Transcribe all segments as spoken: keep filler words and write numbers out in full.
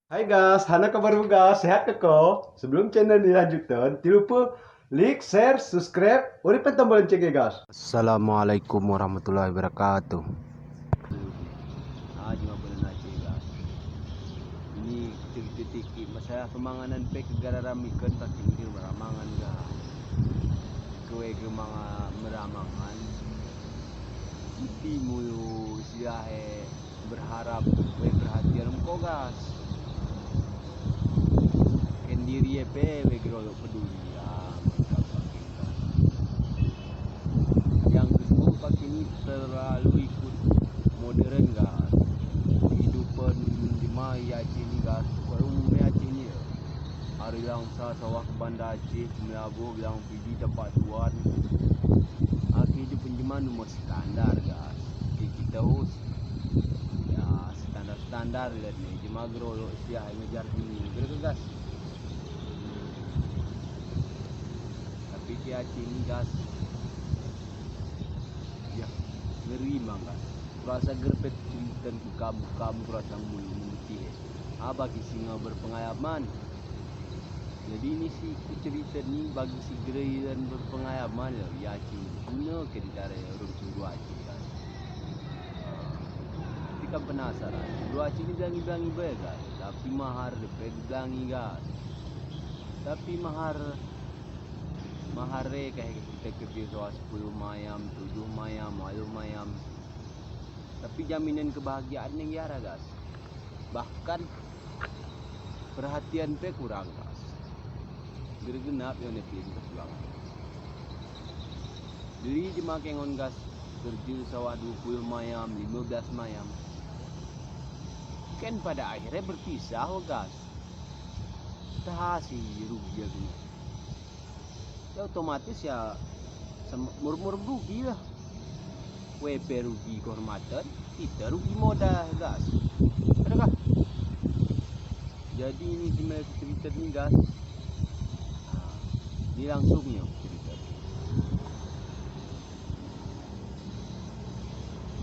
Hai gas, hana kabar gas, sehat ke ko? Sebelum channel ini lanjutkan, ti lupa like, share, subscribe, uri pantang bolen cek gas. Assalamualaikum warahmatullahi wabarakatuh. Ah, jima bolen aja gas. Ini cerita dikit masalah pemanganan pek gara ramikan kaki ini meramangan gas. Kewe ke manga meramangan. Iti mulu siahe berharap we perhatian ko gas. Kendiri pe we gerolok peduli ya. Yang kedua, kaki ini terlalu ikut modern gas. Kehidupan jema i Aceh ini gas. Kalau umumnya Aceh ini ya. Ari Langsa, Sawah, Banda Aceh, Melabuh, bilang Pidi, Tapak Tuan. Aki idup jema nu mesti standar gas. Ki kita hus. Ya, standar-standar lihat ni. Jema gerolok siah ngejar ini. Gerolok gas. Tapi ki Aceh ini gas. Ya, ngeri mang gas. Kurasa gerpet cerita kam, kam kurasa mulu mulu ki. Ah, bagi singa berpengalaman. Jadi ini si cerita ni bagi si geriran berpengalaman ya, ya Aceh. Guna ke di daerah orang Sulu Aceh kan. Tapi kan penasaran. Sulu Aceh ini bilangi-bilangi bae kan. Tapi mahar depe bilangi kan. Tapi mahar, mahar re kayak kita kerja soal sepuluh mayam, tujuh mayam, walu mayam. Tapi jaminan kebahagiaan yang yara gas. Bahkan perhatian pe kurang gas. Gergenap yang nepin perjuangan. Jadi jema kengon gas kerja sawah dua puluh mayam, lima belas mayam. Kan pada akhirnya berpisah wo gas. Tah si rugi ya gini. Ya otomatis ya sama, mur-mur rugi lah. W P rugi kehormatan, kita rugi modal gas. Adakah? Jadi ini sebenarnya cerita ini gas. Nah, ini langsungnya cerita.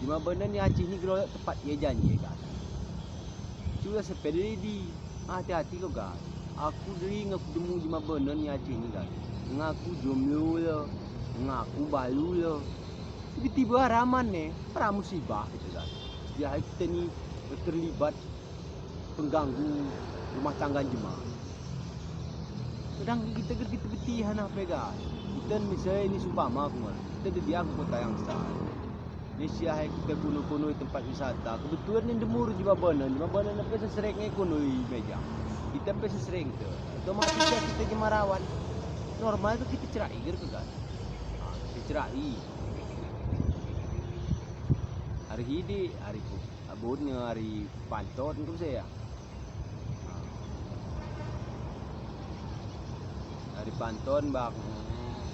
Jema Benen ni Aceh ni gerolok tepat ye janji gas. Cuma sepeda di. Hati-hati ko gas. Aku deri ngaku demu jema Benen ni Aceh ni gas. Ngaku jomlo lo, ngaku balu lo. Tiba-tiba araman ne, para musibah gitu gas. Setiap hari kita ni terlibat pengganggu rumah tangga jema. Sedang kita, kita beti hana pega. Kita misalnya ini sumpama aku ngan. Kita di dia kota yang besar. Ini siah kita kuno-kuno di tempat wisata. Kebetulan ini demur jema Benen. Jema Benen apa seserek ngai kuno i meja. Kita apa seserek tu. Otomatis ya kita jema rawan. Normal tu kita cerai ger ke kan. Ha, kita cerai. Hari hidi, hari ku. Abutnya hari pantot, engkau bisa ya? Hari panton, Bang.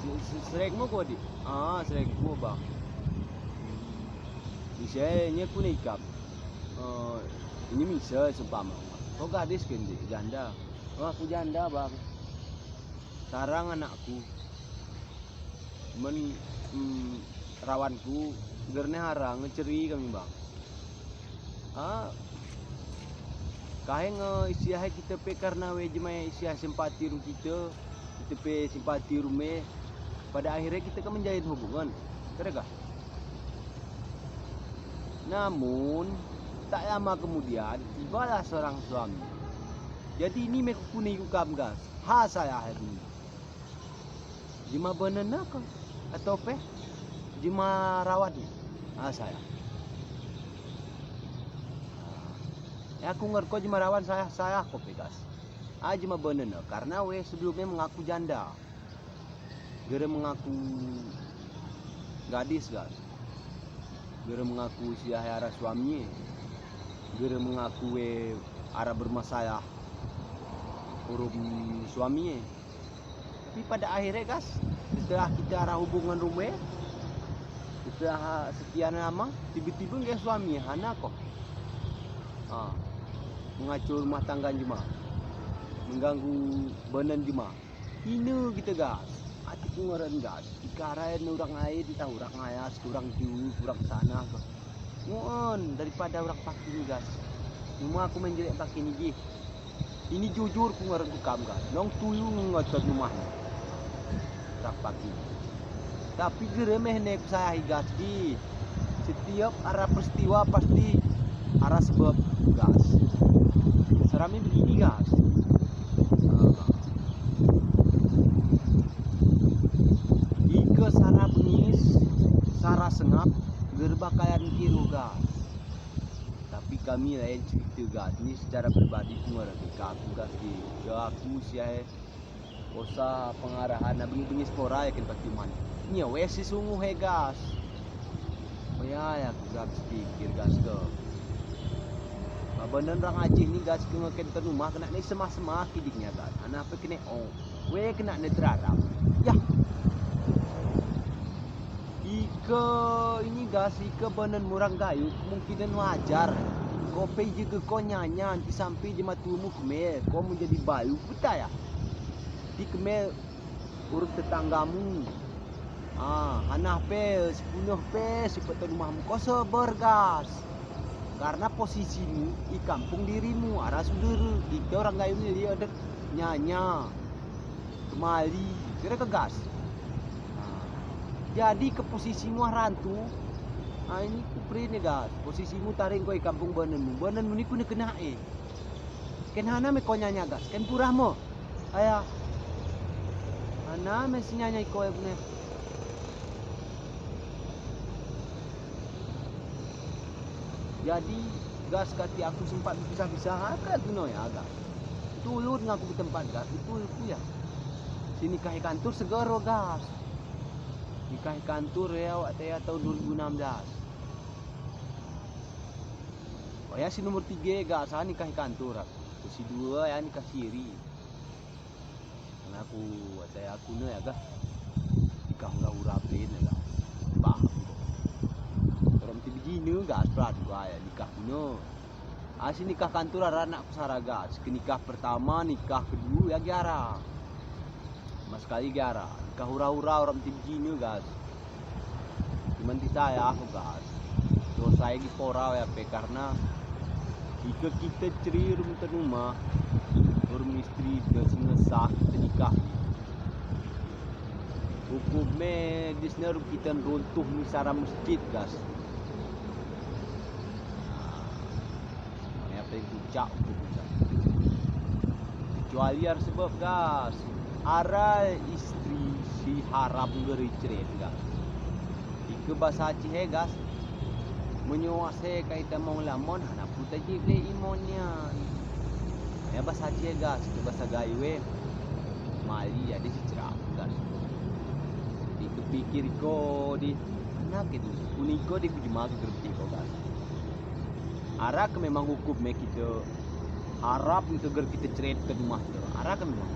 Si, si, serek mo ko di? Ah, serek mo, Bang. Misalnya ku nikap. Eh, ini misal seumpama. Ko gadis ke ndi, janda. Oh, aku janda, Bang. Sarang anakku. Men, mm, rawanku, gerne harang, ngeceri kami, Bang. Ah, kaheng, eh, isiyahe kita pe karna we jemae isiyahe simpati ru kita, kita pe simpati ru me, pada akhirnya kita kan menjalin hubungan. Kada kah? Namun, tak lama kemudian, tibalah seorang suami. Jadi, ini me kukuni ku kam gas. Ha saya hari ini. Jema benen ne ko, atau pe jema rawat ne? Ah, saya. Ah. Ya, aku ngerti ko jema rawat saya, saya ko pe gas. Ah, jema benen ne, karna we sebelumnya mengaku janda. Gere mengaku gadis gas. Gere mengaku siyahe ara suamiye. Gere mengaku we ara bermasalah urum suamiye. Tapi pada akhirnya, gas, setelah kita ara hubungan rume, setelah sekian lama, tiba-tiba nggak suami, hana ko. Ah, mengacau rumah tangga jema, mengganggu benen jema. Hina kita, gas. Ati ku ngeren, gas. Ikarain orang lain, entah orang ayas, orang jauh, orang sana ko. Ngon, daripada orang paki ini, gas. Cuma aku menjelek paki ini, gih. Ini jujur ku ngeren ku kam, gas. Nong tuyu ngeten umahne. Rak pagi. Tapi geremeh ne ku saya, gas, ki. Setiap ara peristiwa pasti ara sebab, gas. Sarami begini, gas. Ah. Ike sara bengis, sara sengap, ger bakayan kiro, gas. Tapi kami lain cerita, gas. Ini secara pribadi ku ngeren ku kam, gas, ki. Ya, aku siyae, eh, osa pengarahan, na bengis-bengis pora ya ken patiman. Ini ya wes si sunguh, eh, gas. Oya, ya aku gas pikir, gas, ke. Babanen orang Aceh ini, gas, ke ngeken tenumah, kena ne semah-semah kidiknya, gas. Anah pe kena, oh. We kena ne terarap. Ya. Ike ini, gas, ike banen murang gayu, kemungkinan wajar. Ko pe ije ge ko nyanyan, ti sampe ije matumu keme, ko menjadi bayu, betaya. Ti keme urut tetanggamu. Ah, hanah pe, sepuneh pe, si peten umahmu, ko seber, gas. Karena posisimu i kampung dirimu, ara sudere, ite orang gayu ini liyo dek nyanya. Kemali, kira ke, gas. Nah, jadi ke posisimu arantu, nah, ini ku prine, gas. Posisimu taring ko i kampung banenmu. Banenmu ini ku ne kena, eh. Ken hanah me ko nyanya, gas. Ken purah mo. Aya. Hanah me si nyanya iko, eh, ne. Jadi, gas, kati aku sempat bisa-bisa, aka guno ya, gas. Tulur ngaku ke tempat, gas, itu, itu ya. Si nikah i kantur seger, oh, gas. Nikah i kantur ya, waktu ya tahun dua ribu enam belas. Oh ya, si nomor tiga, gas, ah, nikah i kantur. Terus si dua ya, nikah siri. Karena aku, saya aku ne ya, gas. Nikah hura-hura brin ya, gas. Paham ko. Orang ti begini, gas, pradua ya, nikah ne. Ah, si nikah kantur ara anak ku sara, gas. Ke nikah pertama, nikah kedua, ya, gi ara. Sama sekali gi ara. Nikah hura-hura orang ti begini, gas. Cuman ti saya, aku, gas. Terus saya gi pora ya pe karena ike kite ceri rum tenumah, rum istri de sengesah kite nikah. Hukum me di sini rum kite runtuh mi sara masjid, gas. Nah, ini apa yang puncak, itu puncak. Kecuali ara sebab, gas. Ara istri si harap ngeri cret, gas. Ike basa Aceh, eh, gas. Menyoase kay tamong lamon, hanap puta jible imonnya. Ya, basa Aceh, eh, gas. Ike basa gayu, eh. Mali ya, di si cerak, gas. Ike pikir ko di, anak itu. Kuniko di kujema ke gerti ko, gas. Ara ke memang hukum me kite harap ngiteger kite cret ke dumah te. Ara ke memang.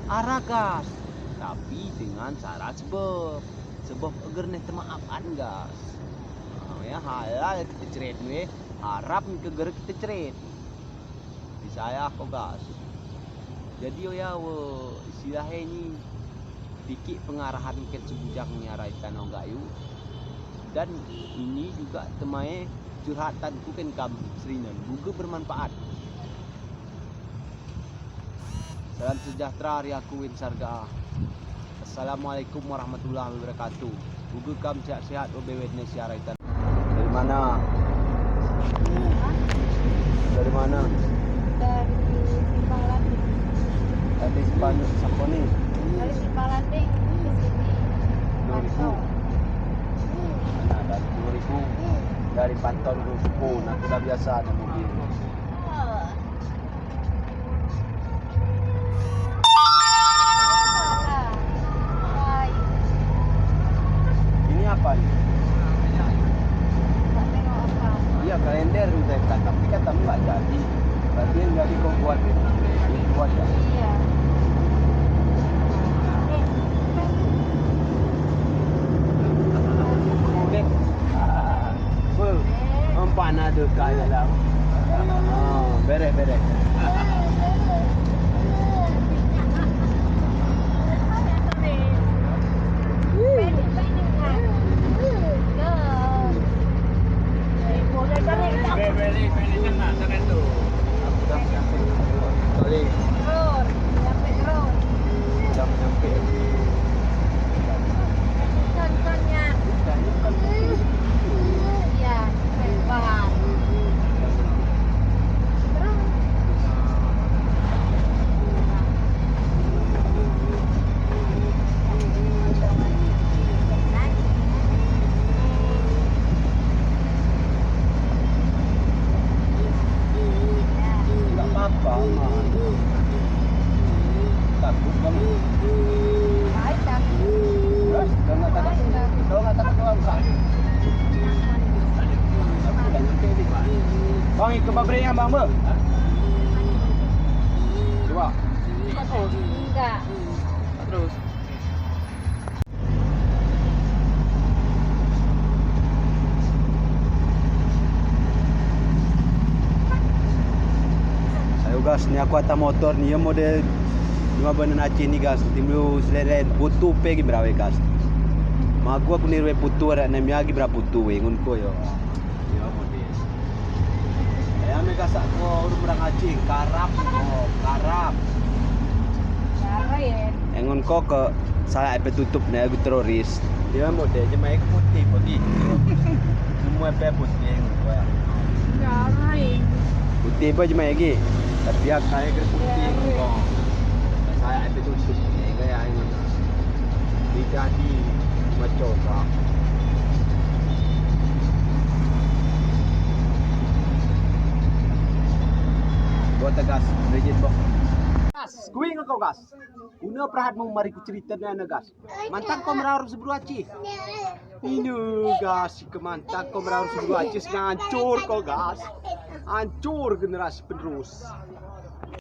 Ara, gas. Tapi dengan syarat sebab. Sebab eger ne temaafan, gas. Nah, ya, halal kite cret ne, harap ngiteger kite cret. Di saya ko, gas. Jadi, oh ya, we, istilahnya ini dikit pengarahan ke sebujang ni ara itan orang gayu. Dan ini juga temae curhatan ku ken kam serinen. Moga bermanfaat. Salam sejahtera dari aku, Win Sarga. Assalamualaikum warahmatullahi wabarakatuh. Moga kam sehat-sehat, oh, bewet ne si ara itan. Dari mana? Dari mana? Dari Simpang Landing. Dari Simpang, Samponi? Dari Simpang Landing ke sini. Dua ribu? Pantau. Mana dari dua ribu? Dari Pantau dulu. Oh, nah, udah biasa ada mobil. Oh. Ini apa ini? Iya, kalender udah, tapi kata nggak jadi. Berarti yang jadi kau buat ini, buat ya? Iya. Kulit. Be, empan ada kaya lah. Ah, bereh, bereh. Balik, balik, tengah. Balik, balik, tengah, tengah tu. Balik, Takut kamu. Ay, takut. Terus, kalau nggak takut, kalau nggak takut, kalau nggak. Bang, ikut pabriknya, Bang, Bang. Dua. Enggak. Terus. Ayo gas, ni aku ata motor ni, ya mode lima belas aci ni gas, timlu selele putu pe gi berawe gas. Maku aku ni rue putu, ara ne mia gi bera putu, engun ko yo. Iya, mode. Aya me gas ako urung berang acing, karap, oh, karap. Karap, ya. Engun ko ke saya epe tutup ne, aku teroris. Iya, mode, jemai ke putih pagi. Semua epe putih, engun ko ya. Karap, ya. Putih apa jemai lagi? Tapi ya, kayak ke putih, engun ko. Saya epe tutup ne, kayak engun. Tidak di mencoba. Bo tegas, rigid bo. Gas, kuing ako gas. Una prahat mo mari ku cerita na gas. Mantap ko meraur seburu aci. Ini gas, ke mantap ko meraur seburu aci, ngancur ko gas. Hancur generasi penerus.